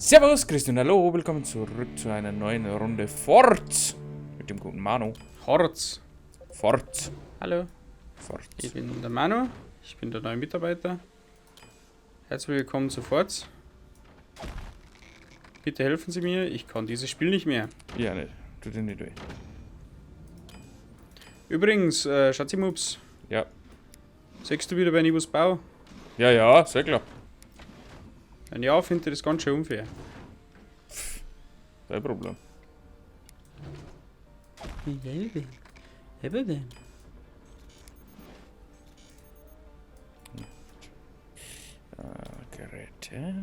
Servus, Christian, hallo, willkommen zurück zu einer neuen Runde Forz mit dem guten Manu. Horz. Forz. Hallo. Forz. Ich bin der Manu, ich bin der neue Mitarbeiter. Herzlich willkommen zu Forz. Bitte helfen Sie mir, ich kann dieses Spiel nicht mehr. Ja, nicht. Tut dir nicht weh. Übrigens, Schatzimups, Ja. siehst du wieder bei Nibus Bau? Ja, ja, sehr klar. Wenn ja, finde ich das ganz schön unfair. Kein Problem. Geräte.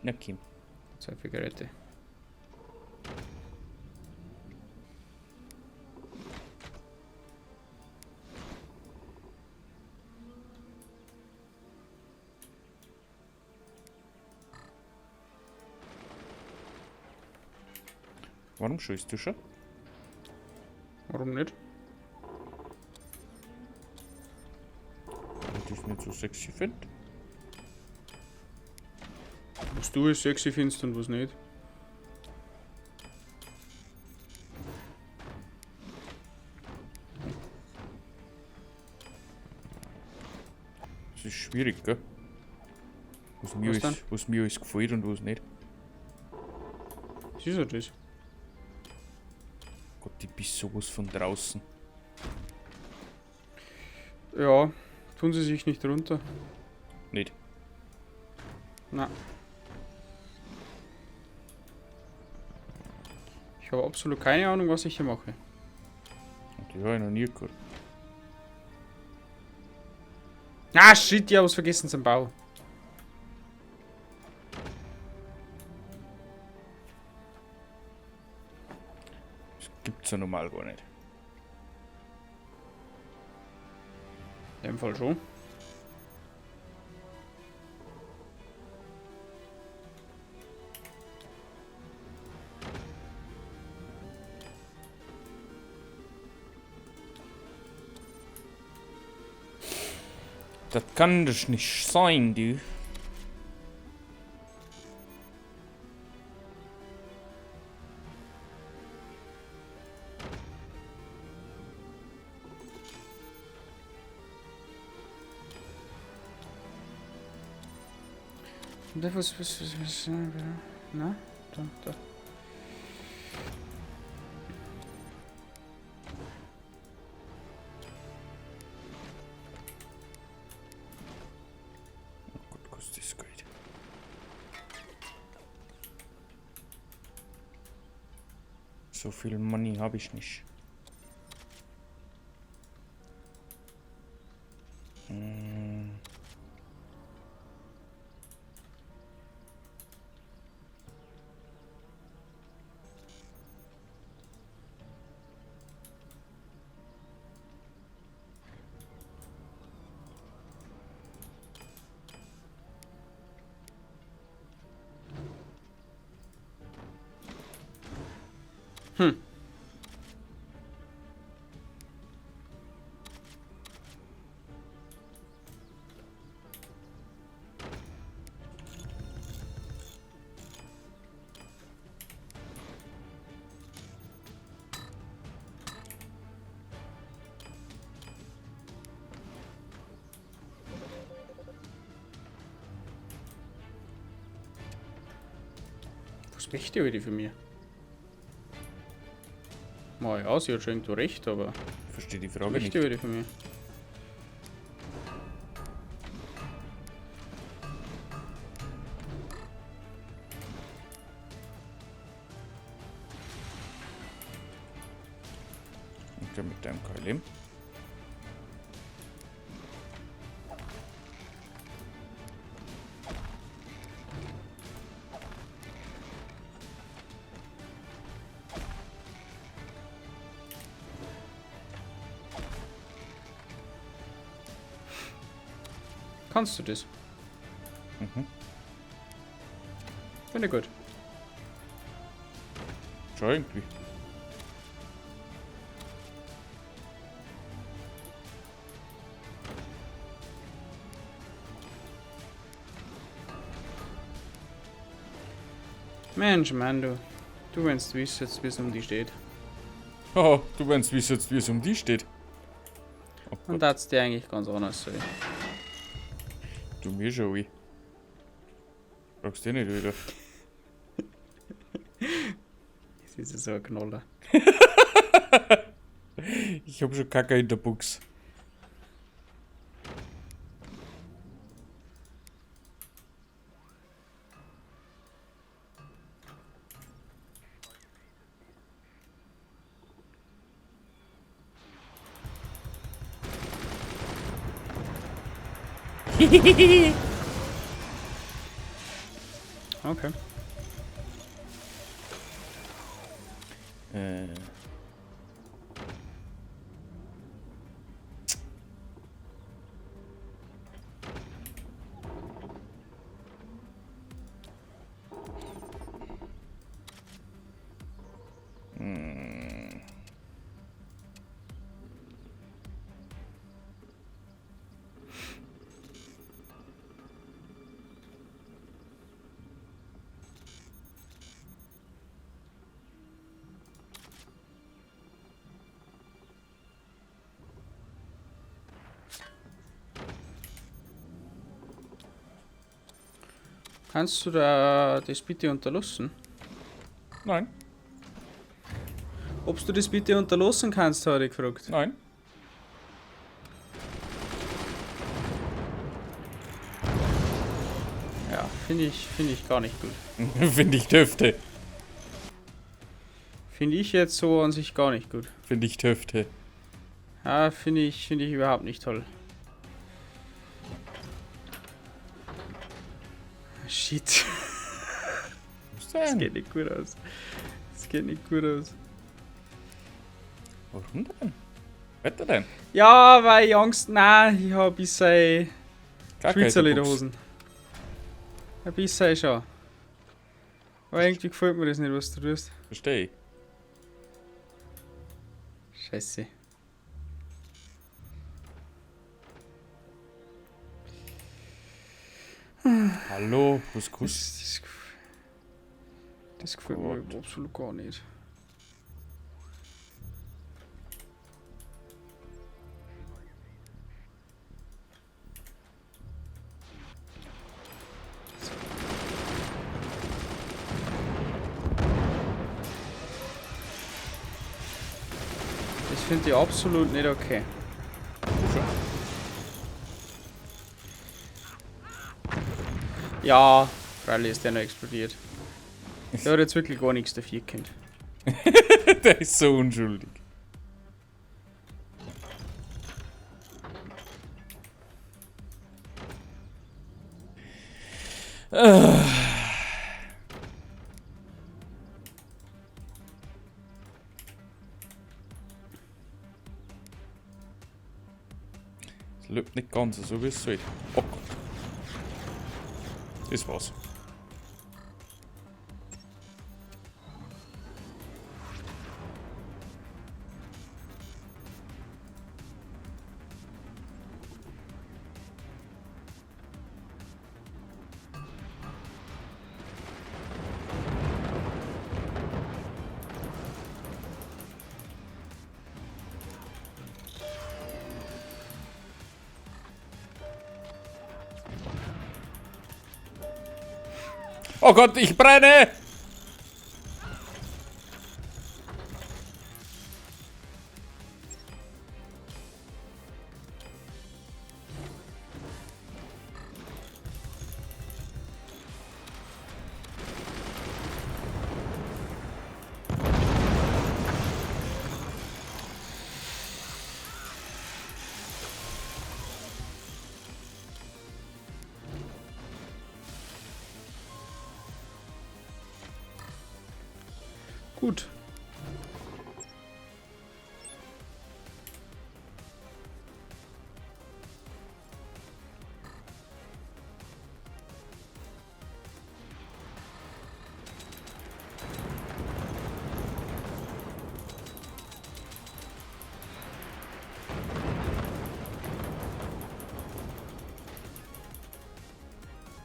Na, Kim. Zeit für Geräte. Warum schießt du schon? Warum nicht? Weil ich das nicht so sexy finde. Was du es sexy findest und was nicht. Das ist schwierig, gell? Was mir, Was alles, was mir alles gefällt und was nicht. Was ist ja das? Gott, ich bin sowas von draußen. Ja, tun sie sich nicht runter. Nicht. Na. Ich habe absolut keine Ahnung, was ich hier mache. Und die habe ich noch nie gehört. Ah, shit, ich habe was vergessen zum Bau. Das gibt's ja normal gar nicht. In dem Fall schon. Das kann das nicht sein, du. Und was, na, da, da. Oh Gott, kostet das Geld. So viel Money habe ich nicht. Hm. Was möchte die von mir? Ma ja, sie hat schon irgendwo recht, aber Ich verstehe die was Frage nicht. möchte die von mir? Okay, mit deinem kann ich leben. Kannst du das? Mhm. Finde ich gut. Schon irgendwie. Mensch, Mann, du. Du, wenn's du wüsstest, wie es um die steht. Oh, du wenn's wüsstest, wie es um die steht. Oh Und Gott, das dir eigentlich ganz anders so. du mir schon, ui. Fragst du nicht wieder. Das ist ja so ein Knoller. Ich hab schon Kacke in der Buchs. Okay. Äh. Hm. Kannst du da das bitte unterlassen? Nein, Ob du das bitte unterlassen kannst, habe ich gefragt. nein. Ja, finde ich gar nicht gut. Finde ich dürfte. Finde ich jetzt so an sich gar nicht gut. Finde ich dürfte. Ja, finde ich überhaupt nicht toll. Shit. Was Das denn? geht nicht gut aus. Das geht nicht gut aus. Warum denn? Wetter denn? Ja, weil ich Angst. Nein, ich hab ein bisschen Kacke in Schweizer der Buchs. Lederhosen. Ein bisschen schon. Aber irgendwie gefällt mir das nicht, was du tust. Verstehe ich. Scheiße. Hallo, was Kuss? Das gefällt mir absolut gar nicht. Das finde ich absolut nicht okay. Schon. Ja, freilich ist der noch explodiert. Der hat jetzt wirklich gar nichts dafür gekannt. Der ist so unschuldig. Es lebt nicht ganz so, wie es soll. Oh Gott. Das war's. Oh Gott, ich brenne! Gut.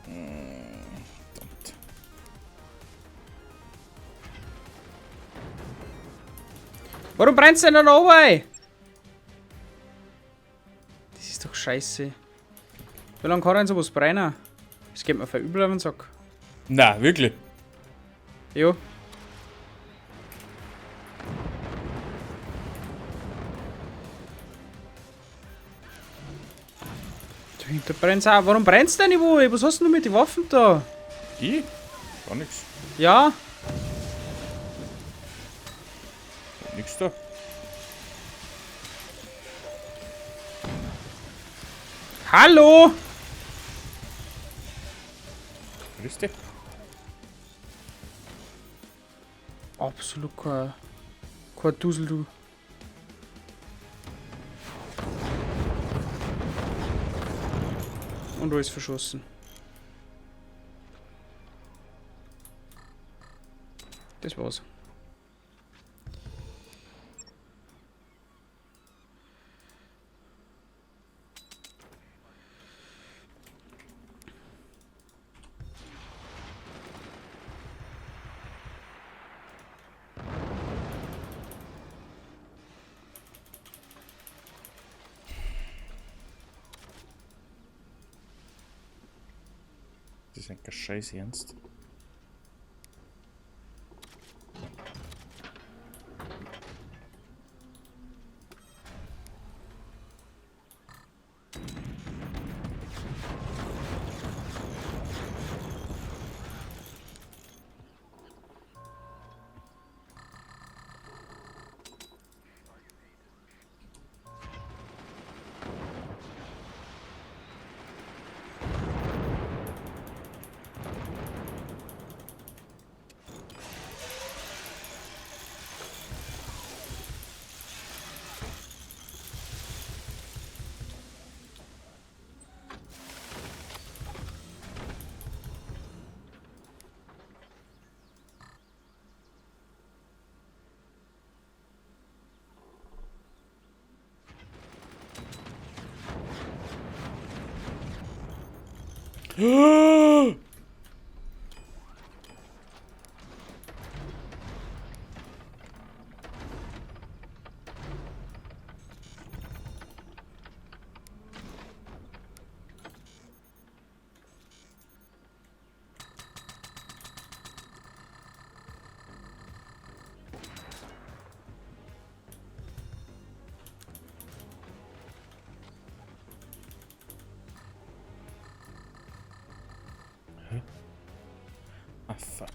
Verdammt. Warum brennst du denn da noch rein? Das ist doch scheiße. Wie lange kann denn sowas brennen? Das geht mir voll übel auf den Sack. Na, wirklich. Jo. Da brennt's auch. Warum brennst du denn wohl? Was hast denn du mit den Waffen da? Ich? Gar nichts. Ja. Nix da. Hallo! Grüß dich. Absolut kein Dusel, du. Und alles verschossen. Das war's. Das ist ein Scheiß ernst. Ah, fuck.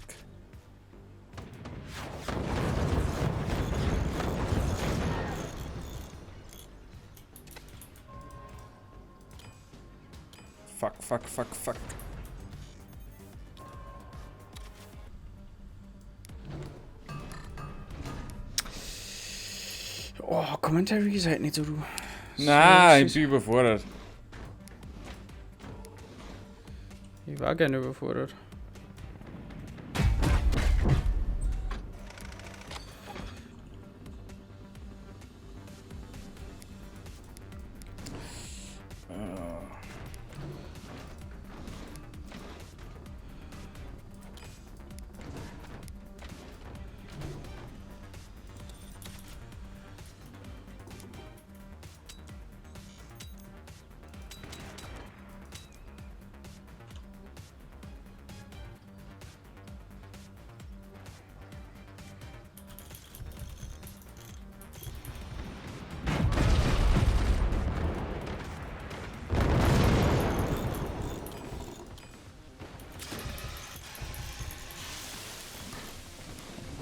Fuck, fuck, fuck, fuck. Oh, Commentary ist halt nicht so, du. Na, So, ich bin überfordert. Ich war gerne überfordert.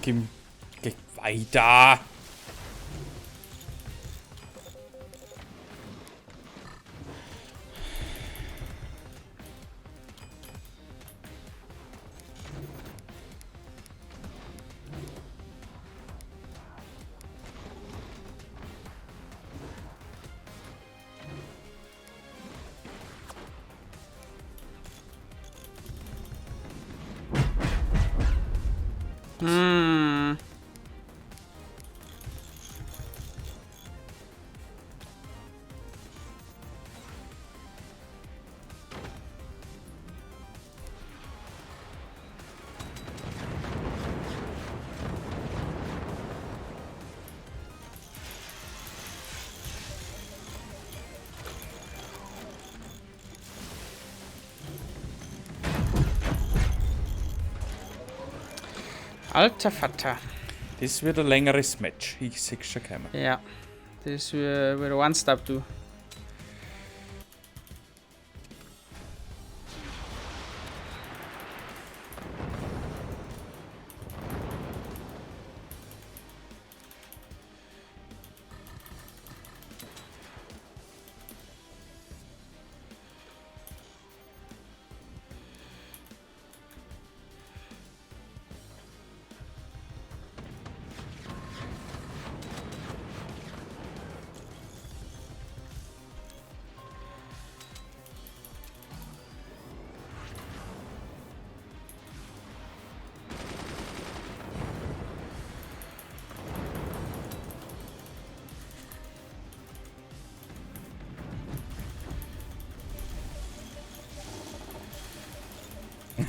Kim, geh weiter. Hm. Alter Vater. Das wird ein längeres Match. Ich seh's schon kommen. Ja. Das wird One-Stop, du.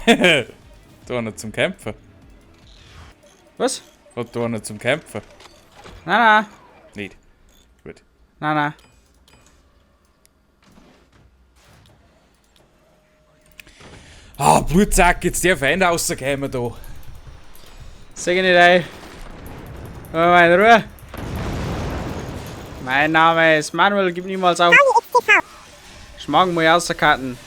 Da einer zum Kämpfen. Was? Hat da einer zum Kämpfen? Na, na. Nicht. Gut. Na, na. Ah, Blutsack, jetzt der Feind rausgekommen da. Sag ich nicht ein. Mal in Ruhe. Mein Name ist Manuel, gib niemals auf. Schmagen mal außerkarten.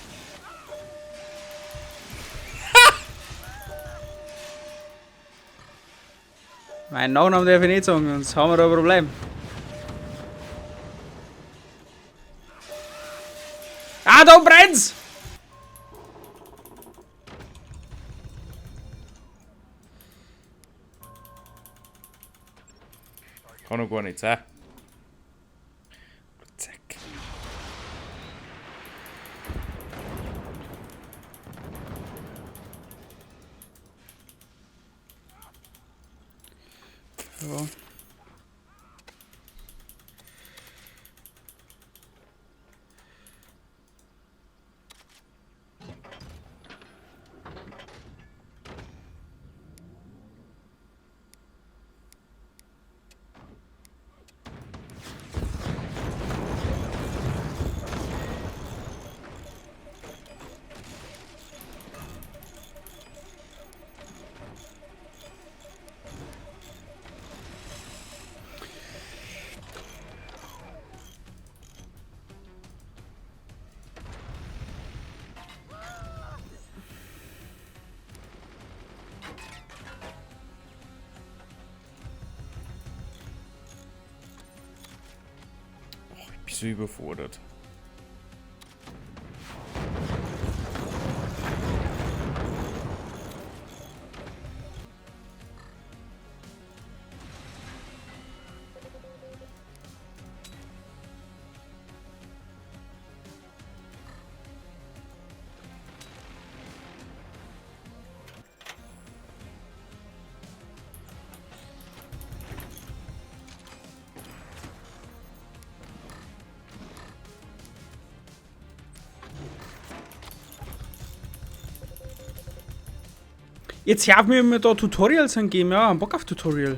Mein Nachnamen darf ich nicht sagen, sonst haben wir da ein Problem. Ah, da brennt's! Kann noch gar nicht sein. Blutsack. Ja. Oh, ich bin so überfordert. Jetzt hör auf mir da Tutorials angeben, ja, hab Bock auf Tutorial.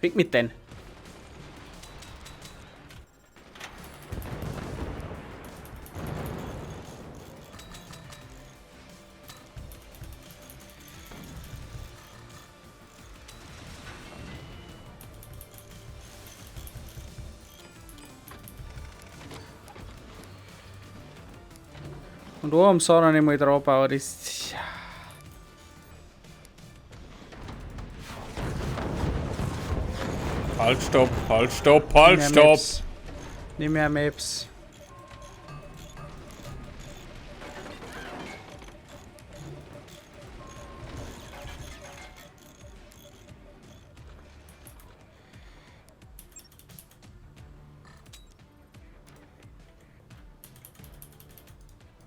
Weg mit denn. Und da am Sonntag nicht mal drauf bauen, das. Ja. Halt, stopp, halt, stopp, halt, stopp! Nimm mehr Maps.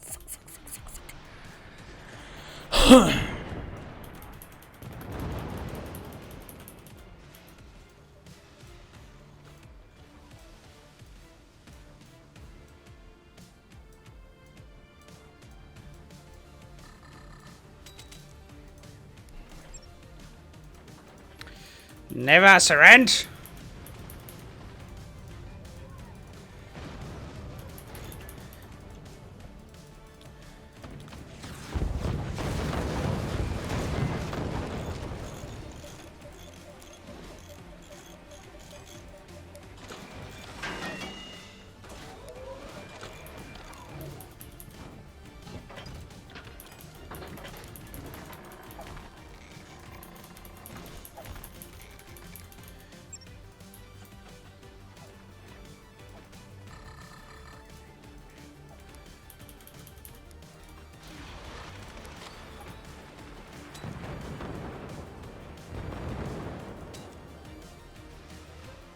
Fuck, fuck, fuck, fuck, fuck. Never surrender!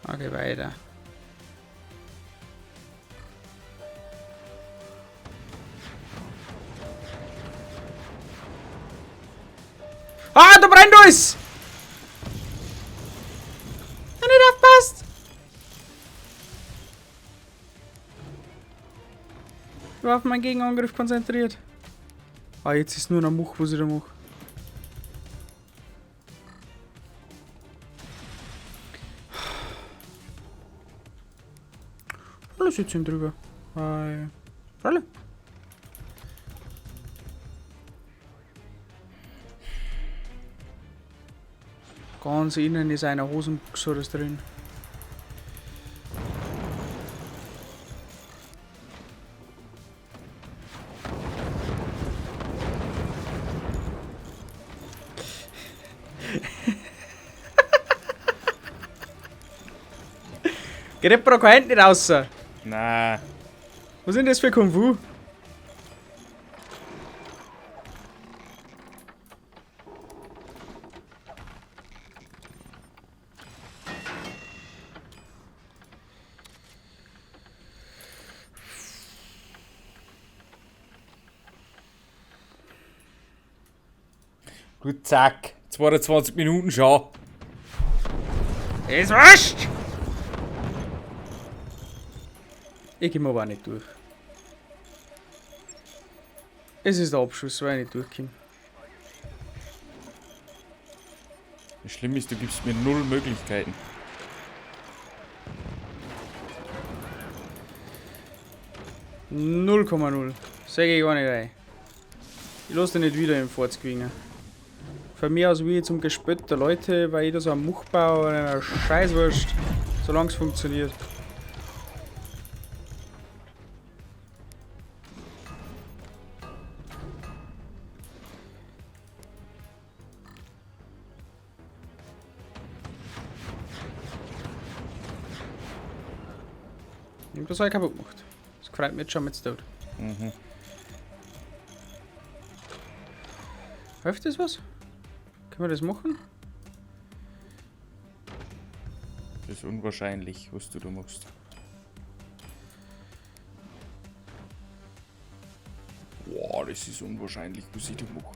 Okay, weiter. Ah, da brennt alles! Ich nicht aufpasst! Ich war auf meinen Gegenangriff konzentriert. Ah, jetzt ist nur noch Much, was ich da mache. Alle sitzen drüber. Weil. Alle. Ganz innen ist eine Hosenbuchse oder drin. Geht jemand kein Hand nicht raus? Na, Was ist denn das für Kung Fu? Gut, zack. 22 Minuten schon. Ist wurscht! Ich komm aber auch nicht durch. Es ist der Abschuss, weil ich nicht durchkomme. Das Schlimme ist, du gibst mir null Möglichkeiten. Null Komma null. Sag ich gar nicht rein. Ich lass dich nicht wieder im Forz gewinnen. Von mir aus wie zum Gespött der Leute, weil ich da so einen Much baue oder eine Scheißwurst. Solange es funktioniert. Ich hab das auch kaputt gemacht. Das gefreut mich jetzt schon mit tot. Mhm. Hilft das was? Können wir das machen? Das ist unwahrscheinlich, was du da machst. Boah, das ist unwahrscheinlich, was ich da mache.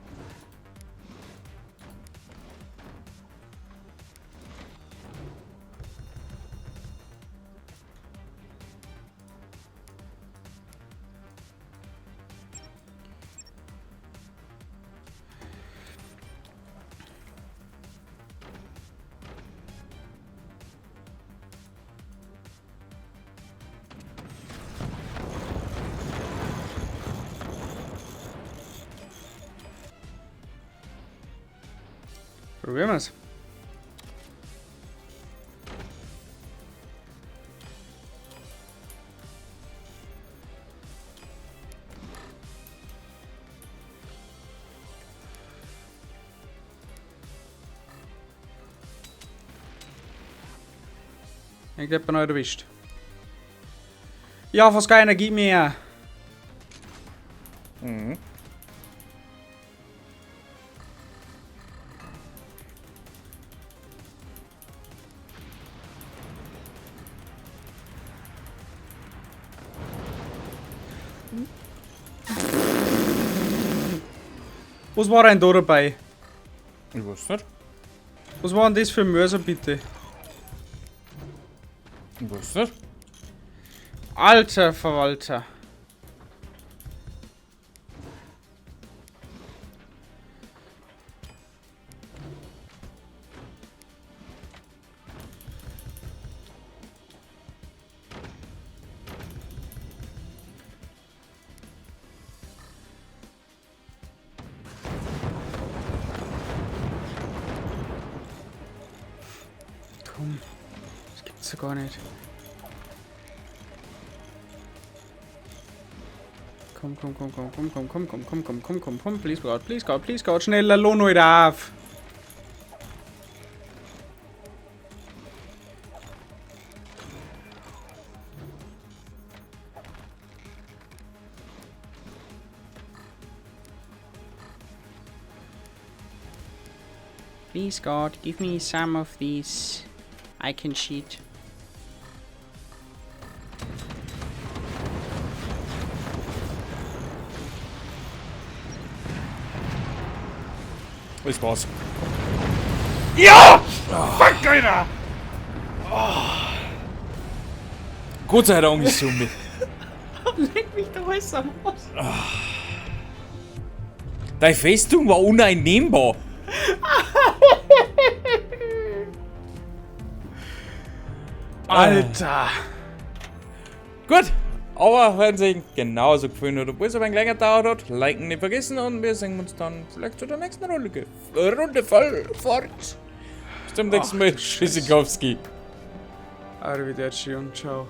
Probieren wir's. Ich hab noch erwischt. Ja, fast keine Energie mehr. Mhm. Was war denn da dabei? Ich weiß nicht. Was war denn das für ein Mörser, bitte? Ich weiß nicht. Alter Verwalter. Komm, das gibt's ja gar nicht. Komm, komm, komm, komm, komm, komm, komm, komm, komm, komm, komm, komm, komm, please God, please God, please God, schneller, lohn euch auf! Please God, give me some of these. I can cheat. Das war's. Ja! Fuck, Alter! Gott sei Dank ist es um mich. Leck mich da alles am Arsch. Deine Festung war uneinnehmbar. Alter! Gut, aber wenn es Ihnen genauso gefallen hat, obwohl es ein wenig länger dauert hat, liken nicht vergessen und wir sehen uns dann vielleicht zu der nächsten Runde. Runde voll fort. Bis zum nächsten Mal. Du Scheiße. Tschüssikowski. Arrivederci und ciao.